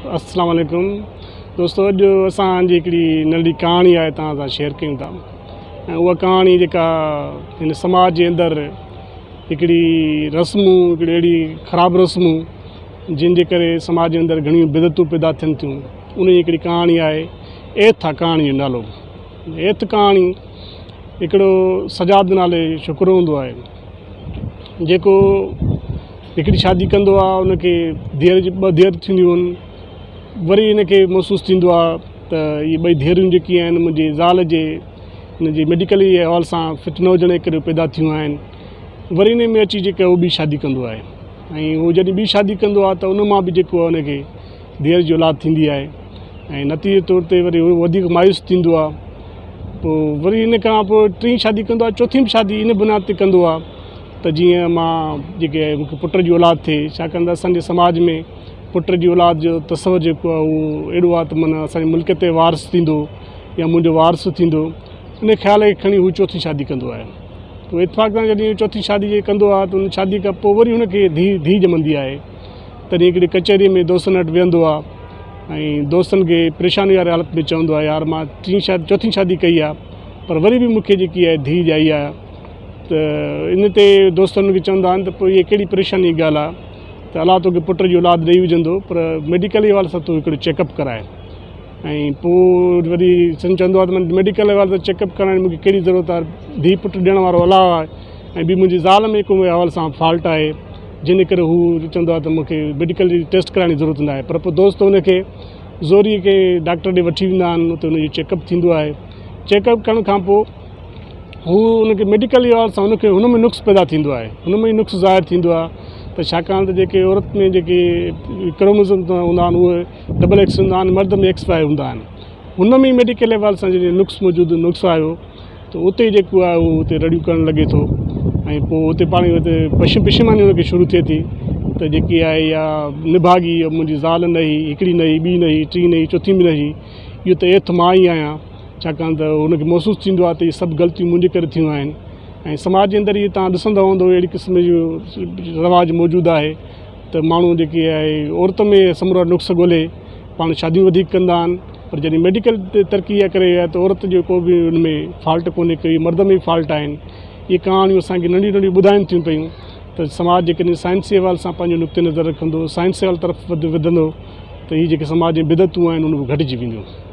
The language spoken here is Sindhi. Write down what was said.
السلام عليڪم دوستو اڄ اسان جي هڪڙي ننڍڙي ڪهاڻي آهي توهان سان شيئر ڪيون ٿا ۽ اها ڪهاڻي جيڪا هن سماج جي اندر هڪڙي رسمون هڪڙي اهڙي خراب رسمون جن جي ڪري سماج جي اندر گهڻيون بدعتون پيدا ٿين ٿيون ان جي هڪڙي ڪهاڻي آهي ايٿ آ ڪهاڻي جو نالو ايٿ ڪهاڻي هڪڙو سجاد نالي ڇوڪرو هوندو آهي جيڪو هڪڙي شادي ڪندو آهي ان کي ڌيئر جي ٻه ڌيئر ٿينديون آهن وري ان کي محسوس ٿيندو آهي ته اهي ٻئي ڌيئرون جيڪي آهن منهنجي زال جي ان جي ميڊيڪلي حوالي سان فٽ نه هجڻ جي ڪري پيدا ٿيون آهن وري ان ۾ اچي جيڪا هو ٻي شادي ڪندو آهي ۽ هو جڏهن ٻي شادي ڪندو آهي ته ان مان به جيڪو آهي ان کي ڌيئر جي اولاد ٿيندي آهي ۽ نتيجي طور تي وري هو وڌيڪ مايوس ٿيندو آهي پوء وري ان کان پوء ٽين شادي ڪندو آهي چوٿين به شادي ان بنياد تي ڪندو آهي ته جيئن مان جيڪي مون کي پٽ جي اولاد ٿئي ڇاڪاڻ ته اسان جي سماج ۾ پٽ جي اولاد جو تصور جيڪو آهي اهو اهڙو آهي ته معنيٰ اسان جي ملڪ تي وارث ٿيندو يا منهنجو وارث ٿيندو ان خيال کي کڻي هو چوٿين شادي ڪندو آهي پوء اتفاق سان جڏهن چوٿين شادي جي ڪندو آهي ته ان شادي کان پوء وري هن کي ڌيء ڌيء ڄمندي آهي تڏهن هڪڙي ڪچهريء ۾ دوستن وٽ ويهندو آهي ۽ دوستن کي پريشاني واري حالت ۾ چوندو آهي يار مان ٽين شادي چوٿين شادي ڪئي آهي پر وري به مون کي جيڪي آهي ڌيء ڄائي آهي ته ان تي دوست هن کي چوندا آهن ته پوء هيء ڪهڙي پريشاني جي ڳالهه آهي ته الله توکي پٽ جي اولاد ڏئي وجهندو پر ميڊيڪلي حوالي سان تون هڪڙو چيڪ اپ ڪرائي ۽ پوء وري سن چوندو آهي ته ميڊيڪل حوالي سان چيڪ اپ ڪرائڻ جي مون کي ڪهڙي ضرورت آهي ڌيء پٽ ڏيڻ وارو الله آهي ۽ ٻي منهنجي زال ۾ ڪو حوالي سان فالٽ آهي جنهن جي ڪري هو چوندو آهي ته مون کي ميڊيڪل جي ٽيسٽ ڪرائڻ جي ضرورت ناهي پر پوء دوست ان کي زوريء ڪنهن ڊاڪٽر ڏي وٺي ويندا آهن اتي ان جو چيڪ اپ ٿيندو آهي چيڪ اپ ڪرڻ کان پوء هو ان کي ميڊيڪل حوالي سان ان کي هن ۾ نقص پيدا ٿيندو آهي هن ۾ نقص ظاهر ٿيندو آهي ته ڇاڪاڻ ته جيڪي عورت ۾ جيڪي ڪروموزوم هوندا آهن اهي ڊبل ايڪس هوندا آهن مرد ۾ ايڪس وائي هوندا آهن هن ۾ ميڊيڪل حوالي سان جڏهن نقص موجود نقص آيو ته اتي جيڪو آهي اهو اتي رڙيون ڪرڻ لڳي ٿو ۽ پوء اتي پاڻ اتي پشيماني هن کي شروع ٿئي ٿي ته جيڪي آهي اها نڀاڳي منهنجي زال نه هئي هڪڙي نه هئي ٻي نه هئي ٽين نه هئي چوٿين به نه هئي اهو ته ايٿ مان ئي آهيان ڇاڪاڻ ته هن کي محسوس ٿيندو آهي ته اهي سڀ غلطيون منهنجي ڪري ٿيون آهن ۽ سماج جي اندر اهي توهان ڏسندا هوندو اهڙي قسم جو رواج موجود آهي ته ماڻهو جيڪي آهي عورت ۾ سمورا نقص ڳولي پاڻ شاديون وڌيڪ ڪندا آهن پر جڏهن ميڊيڪل ترقي اها ڪري وئي آهي ته عورت جو ڪو به ان ۾ فالٽ ڪونهي ڪوئي مرد ۾ فالٽ آهن اهي ڪهاڻيون اسانکي ننڍيون ننڍيون ٻڌائين ٿيون پيون ته سماج جيڪڏهن سائنسي حوالي سان پنهنجو نقطي نظر رکندو سائنسي حوالي طرف وڌندو ته هي جيڪي سماج جي بدعتون آهن ان به گهٽجي وينديون.